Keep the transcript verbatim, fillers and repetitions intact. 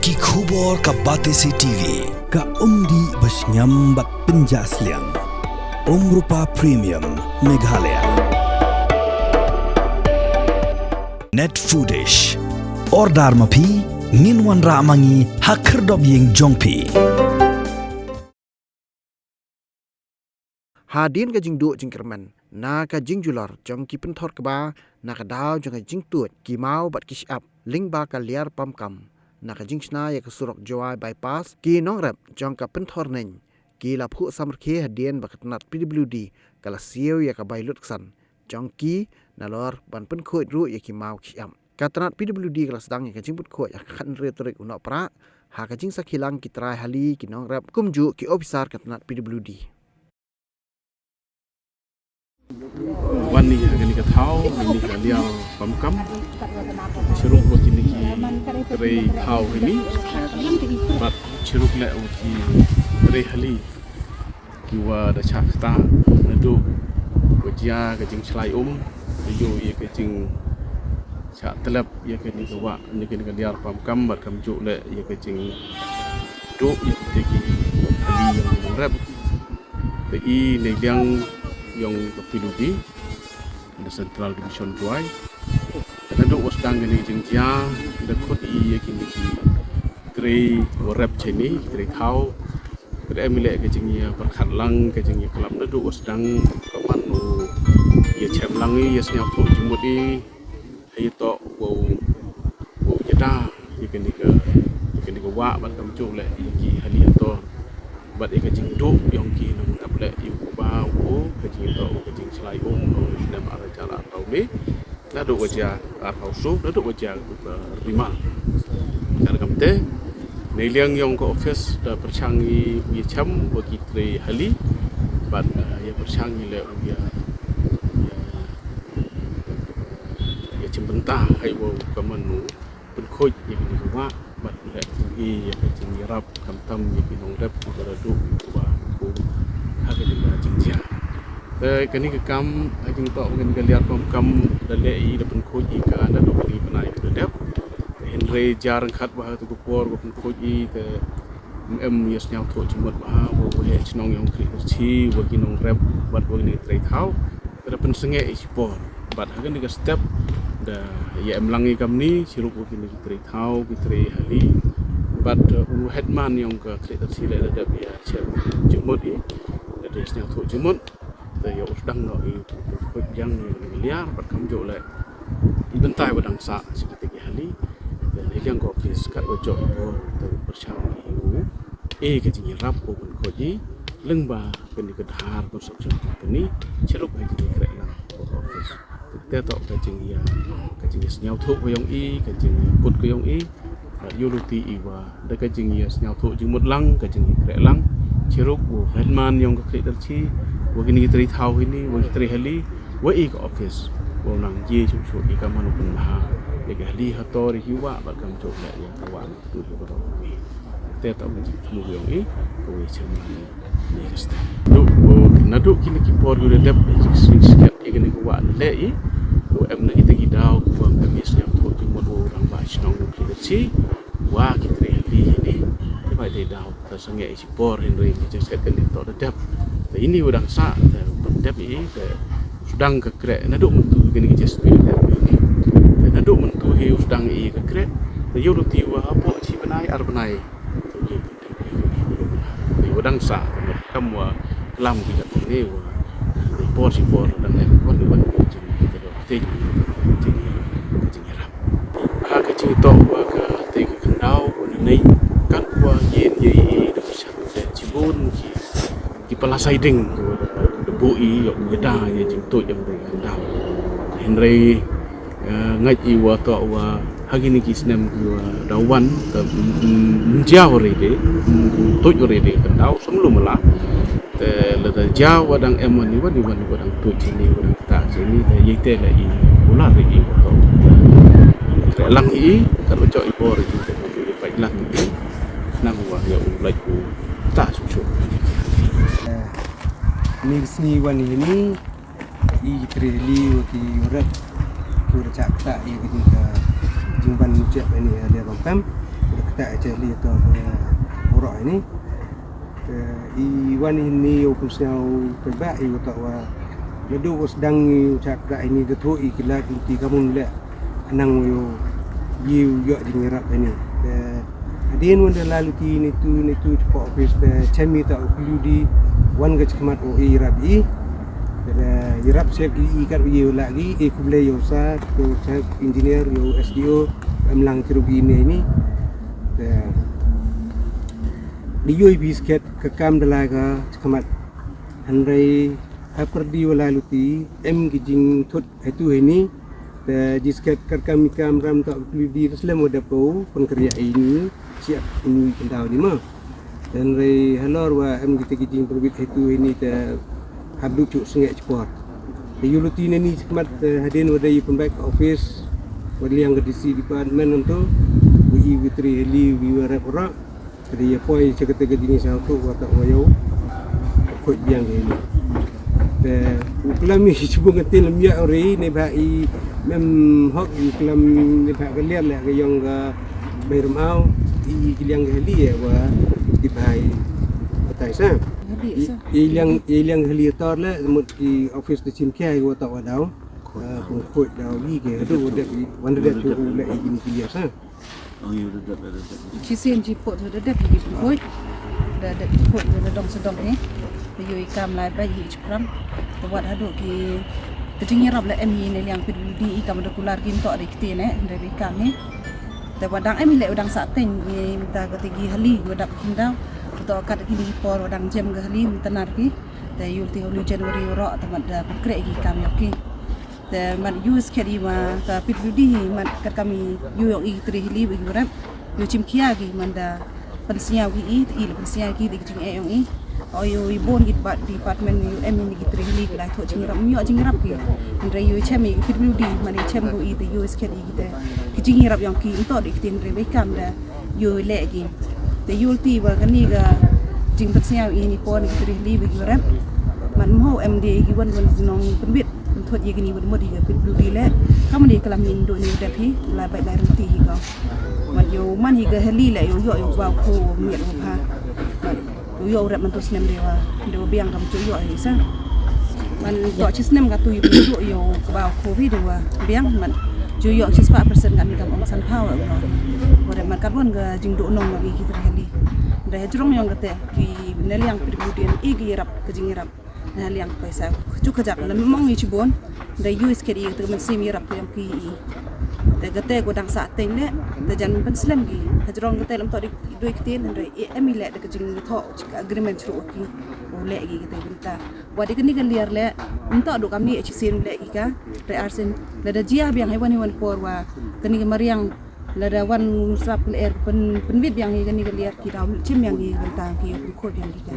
Ki khubor ka Batesi T V. Ka umdih ba shngiam bad pynjah sliang. Umrupa Premium Meghalaya. Net Foodish. Order ma phi, ngin wanrah ma ngi ha khyrdop ïing jong phi. Hadien ka jingduh jingkyrmen na ka jingjulor jong ki pynthor kba na ka daw jong ka jingtuid ki maw bad ki shyiap lyngba ka Liar Pamkam na ka jingshna ïa ka surok Jowai Bypass, ki nongrep jong ka pynthor neng ki la phuh samrkhie hadien ba ka tnat P W D ka la siew ïa ka bai lut ksan jong ki nalor ban pynkhuid ruh ïa ki maw ki shyiap. Ka tnat P W D ka la sdang ïa ka jingpynkhuid ha ka khathynriew tarik u Nohprah ha ka jingsakhi lang ki trai hali, ki nongrep kumjuh ki ophisar ka tnat P W D. Wan ïa kane ka thaw, kane ka Liar Pamkam. Shuh ruh ïa kine ki trei thaw hali. Bad shuh ruh leh ïa ki trei hali. Ki wa da shah ktah naduh ka jia ka jingshlai um, ïa ïa ka jingshah tlep ïa kane ka wah, ïa kane ka Liar Pamkam bad kumjuh leh ïa ka jingduh ïa kita ki hali ïa ki nongrep. Te i na liang ïong ka P W D na Central Division Jowai. Te naduh wa sdang kane ka jingjia, da khot i ïa kine ki trei wa rep shane, trei thaw. Te em i leh ka jingïapyrkhat lang, ka jingïakhlad naduh wa sdang, ka man u ïa chem lang i, ïa sngewthuh jingmut i. Hei to wow, wow ïada ïa kane ka, ïa kane ka wah bad kumjuh leh ïa ki hali hator. Bad ïa ka jingduh ïong ki nongrep leh ïa u ba u, ka jingduh ka jingshlai um, u snem ar hajar arphew le. Naduh wa jia arphew shuh, naduh wa jia ka rima. Kar kamte, na liang ïong ka office da pyrshang i u ïa chem wa ki trei hali. Bad, eh, ïa pyrshang i leh u ïa, ïa ïa chimbynta hei wa ka man u pynkhuid ïa kine ki wah bad leh ïa ka jingïarap khamtam ïa ki nongrep ki ba la duh ki ba kum ha kane ka jingjia. Te kane ka kam ha jingtoh kane ka Liar Pamkam da leh i da pynkhuid i ka naduh kane ka bnai ka dep. Hynrei jia ryngkat wa ha katu ka por wa pynkhuid i te em ïa sngewthuh jingmut wa ha wa wa heh chnong ïong khlieh shi wa ki nongrep bad wa kine trei thaw. Te da pynsangeh i shi por. Bad ha kane ka step da ïa em lang i kamni, shi ruh wa kine ki trei thaw, ki trei hali. Bad, uh, u headman ïong ka Khlieh Tarsih leh da dep ïa chem jingmut i. Da dei sngewthuh jingmut. Da ïa u sdang noh i u khuid jang i u liar bad kumjuh leh. I bynta wa dang sah shi kata ki hali. Da dei liang ka office kat wa joh i bor da pyrshang i u. E ka jingïarap u pynkhuid i. Lyngba kane ka Dhar Construction Company, shi ruh ka jingïakhreh lang ka office. Te toh ka jingïa, ka jingïasngewthuh ka ïong i, ka jingïakut ka ïong i. Bad ïoh luti i wa da ka jingïasngewthuh jingmut lang, ka jingïakhreh lang. Shi ruh u headman ïong ka Khlieh Tarsih, wa kine ki trei thaw hini, wa ki trei hali, wa i ka office. Wa nang jia shuh shuh i ka man u pynbha. Ïa ka hali hator ïa ki wah bad kumjuh leh ïa ka wah. Te toh ka jingthmu ïong i, ka wei chem ni, ni ka step. Naduh, naduh kine ki por ïa u dep, i jingsngewsih ïa kine ki wah leh i, u em na kita ki daw, u em na ki sngewthuh jingmut u rangbah shnong u Khlieh Tarsih, wa ki trei hali ni, te bai dei daw, ta sangeh i shi por hynrei ki jingsngewsih kane toh da dep. Te ini u dang sah, te u dep i, te Sdang ka kreh, naduh mynta kine ki J C B dep ini. Naduh mynta hi u sdang i ka kreh. Te ïoh luti wa hapoh shi bnai ar bnai. Te u dang sah, kam wa klam ki kat ne wa. Por shi por dang em wan wan jing. Te jing jing ïarap. Ha ka jingtoh wa ka te ka khyndaw wa nei kat wa ïen ïei i da ka shah te jibun ki. Ki pala siding da buh i ïa u ïada ïa jingtuid ïa u dei ka daw. Hynrei, eh, ngait i wa toh wa ha kine ki snem ki wa daw wan ka, mm, mm, jia wa rede, mm, tuid wa rede ka daw sum lum la. Te lada jia wa dang em wan i wan i wan i wa dang tuid sini wa dang ta sini te ïa te la i u la rede wa toh. Te lang i ka lo jok i bor i te i pait lang i nang wa ïa u lait u Ta suk suk. Ni sngi wan hi ni i ki trei li wa ki rep ki wa chak ta i ki ka jingban chek ni dia bam pem. Ta acha li to, eh, ura ini. Eh, i wan ini yo kusnau kebak i utak wa. Ladu was dang i ucak da ini da tu i kilat luti kamun le. Anang yo yu yo jing rap ini. Eh, adin wan da lalu ti ini tu ini tu cepat office te cemi ta uklu di wan ga chikmat o i rap i. Te i rap sek i kat yu lagi i kuble yo sa, yo sa engineer, yo S D O, em lang chirup ini ini. Te di yoi bisket ka kam da lai ka chikmat. Hynrei ha perdi wala luti em ki jingthut haitu haini. Te jisket kar kam i kam ram ta uklu di slem wa dep ko pengkria ini siap ini kendau di ma. Hynrei halor wa em kita ki jingperbit haitu haini te habdu chuk sengek chipor. Te yu luti nani chikmat, eh, hadin wa da yu pembaik office wa liang ka D C department nantu wi wi tri heli wi wa rep rak. Te ya poi cha kata ka jingisa tu wa ta wa yo. Khoi biang ke ni. Te u klam i chibung ka til mia ori ne ba i mem hok i klam ne ba ka lian le ka yong ka bai ram au i ki liang ka heli ya wa i bai batai sa. I liang i liang heli tor le mut i office de chim kia i wa ta wa dau. Khoi dau i ke hadu wa dep i wan dep chu le i ni ki liang sa. Ong yu da dep da dep. Chi sien chi pot da dep hi ki pun khoi. Da dep ki khoi da dong sedong hi. Te yu i kam lai ba hi chi pram. Te wat hadu ki te jing yarap la em hi ne liang pit di i kam da kular ki mto da ki te ne da bi kam hi. Te wat dang em hi le dang sa teng i mta ka te ki hali yu dap kin dau. To kat ki ni por dang jem ka hali mta nar ki. Te yu ti hulu January ro te mat da kre ki kam yok ki. Te mat yu sket i wa ka P W D hi mat kat kam i yu yong i tri hili wi yu rep. Yu chim kia ki man da pensiaw ki i i pensiaw ki di jing e yong i. O yu i bon i bat department yu em i ni ki tri hili ki lai tho jing rap mi yu jing rap ki. Hynrei yu chem i P W D man i chem ko i te yu sket i ki te ki jing rap yong ki nto di ki tin re bai kam da yu le ki. Te yu ti wa kani ka jing pensiaw i ni pon ki tri hili wi yu rep. Man mo em di ki wan wan nong penbit. Thot ye kini wan mut hi ka P W D le. Kam ni kalam ni ndo ni dep hi la bai la renti hi ka. Man yo man hi ka heli le yo yo yo ba ko mi ro pha. Yo yo rep man tu snem de wa. De biang kam chu yo hi sa. Man to chi snem ka tu yo yo ba ko ri de wa. Biang man chu yo chi spa percent kan kam ong san pha wa. Wa rep man ka wan ka jing do nong ma ki ki heli. De jrong yong ka te ki ne liang P W D i ki rap ka jing rap. Na liang paisa chu ka jak na mong i chibon. Da yu sket i te man sim i rap yang ki i. Te ka te ko dang sa teng ne te jan ban slem ki. Hajrong ka te lam to di doi ki tin re e em i le de ka jing tho agreement chu ki. O le ki te binta. Wa de kani ka liar le nta do kam ni chi sin le ki ka. Te arsin le da jia biang hai wan hai wan por wa kani ka mariang. Lada wan sap le er pen penwit yang hi kani ka liar ki dau chim yang hi bentang ki pen khot yang ki ka.